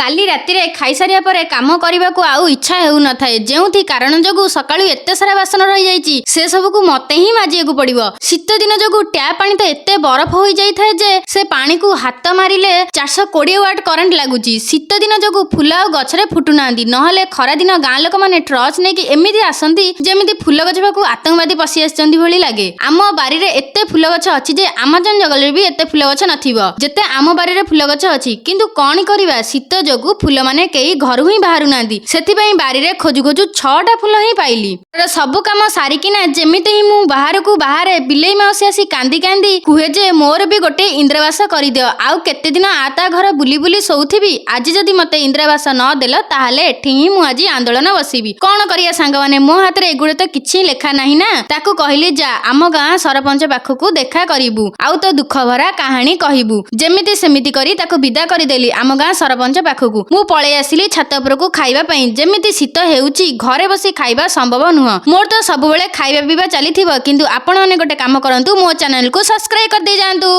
କାଲି ରାତିରେ ଖାଇସାରିବା ପରେ କାମ କରିବାକୁ ଆଉ ଇଚ୍ଛା ହେଉନଥାଏ, ଯେଉଁଥି କାରଣ ଯୋଗୁଁ ସକାଳୁ ଏତେ ସାରା ବାସନ ରହିଯାଇଛି, ସେ ସବୁକୁ ମତେ ହିଁ ମାଜିବାକୁ ପଡିବ। ଶୀତ ଦିନ ଯୋଗୁଁ ଟ୍ୟାପ୍ ପାଣି ତ ଏତେ ବରଫ ହୋଇଯାଇଥାଏ ଯେ ସେ ପାଣିକୁ ହାତ ମାରିଲେ 420 ୱାଟ କରେଣ୍ଟ ଲାଗୁଛି। ଶୀତ ଦିନ ଯୋଗୁଁ ଫୁଲ ଆଉ ଗଛରେ ଫୁଟୁନାହାନ୍ତି। ନହେଲେ ଖରାଦିନ ଗାଁ ଲୋକମାନେ ଟ୍ରଚ୍ ନେଇକି ଏମିତି ଆସନ୍ତି, ଯେମିତି ଫୁଲ ଗଛ ପାଖକୁ ଆତଙ୍କବାଦୀ ପଶି ଆସିଛନ୍ତି ଭଳି ଲାଗେ। ଆମ ବାରିରେ ଏତେ ଫୁଲ ଗଛ ଅଛି ଯେ ଆମାଜନ ଜଙ୍ଗଲରେ ବି ଏତେ ଫୁଲ ଗଛ ନଥିବ, ଯେତେ ଆମ ବାରିରେ ଫୁଲ ଗଛ ଅଛି। କିନ୍ତୁ କଣ କରିବା, ଶୀତ ଯୋଗୁଁ ଫୁଲମାନେ କେହି ଘରୁ ହିଁ ବାହାରୁ ନାହାନ୍ତି। ସେଥିପାଇଁ ବାରିରେ ଖୋଜୁ ଖୋଜୁ ଛଅଟା ଫୁଲ ହିଁ ପାଇଲି। ଘରର ସବୁ କାମ ସାରିକିନା ଯେମିତି ହିଁ ମୁଁ ବାହାରକୁ ବାହାରେ, ବିଲେଇ ମାଉସୀ ଆସି କାନ୍ଦି କାନ୍ଦି କୁହେ ଯେ ମୋର ବି ଗୋଟେ ଇନ୍ଦିରାବାସ କରିଦିଅ। ଆଉ କେତେ ଦିନ ଆ ତା ଘର ବୁଲି ବୁଲି ଶୋଉଥିବି? ଆଜି ଯଦି ମତେ ଇନ୍ଦିରାବାସ ନ ଦେଲ, ତାହେଲେ ଏଠି ହିଁ ମୁଁ ଆଜି ଆନ୍ଦୋଳନ ବସିବି। କଣ କରିବା ସାଙ୍ଗମାନେ, ମୋ ହାତରେ ଏଗୁଡ଼ା ତ କିଛି ଲେଖା ନାହିଁ ନା। ତାକୁ କହିଲି, ଯା, ଆମ ଗାଁ ସରପଞ୍ଚ ପାଖକୁ ଦେଖା କରିବୁ ଆଉ ତୋ ଦୁଃଖ ଭରା କାହାଣୀ କହିବୁ। ଯେମିତି ସେମିତି କରି ତାକୁ ବିଦା କରିଦେଲି ଆମ ଗାଁ ସରପଞ୍ଚ ପାଖକୁ। ମୁଁ ପଳେଇ ଆସିଲି ଛାତ ଉପରକୁ ଖାଇବା ପାଇଁ। ଯେମିତି ଶୀତ ହେଉଛି, ଘରେ ବସି ଖାଇବା ସମ୍ଭବ ନୁହଁ। ମୋର ତ ସବୁବେଳେ ଖାଇବା ପିଇବା ଚାଲିଥିବ, କିନ୍ତୁ ଆପଣମାନେ ଗୋଟେ କାମ କରନ୍ତୁ, ମୋ ଚ୍ୟାନେଲକୁ ସବସ୍କ୍ରାଇବ କରିଦେଇ ଯାଆନ୍ତୁ।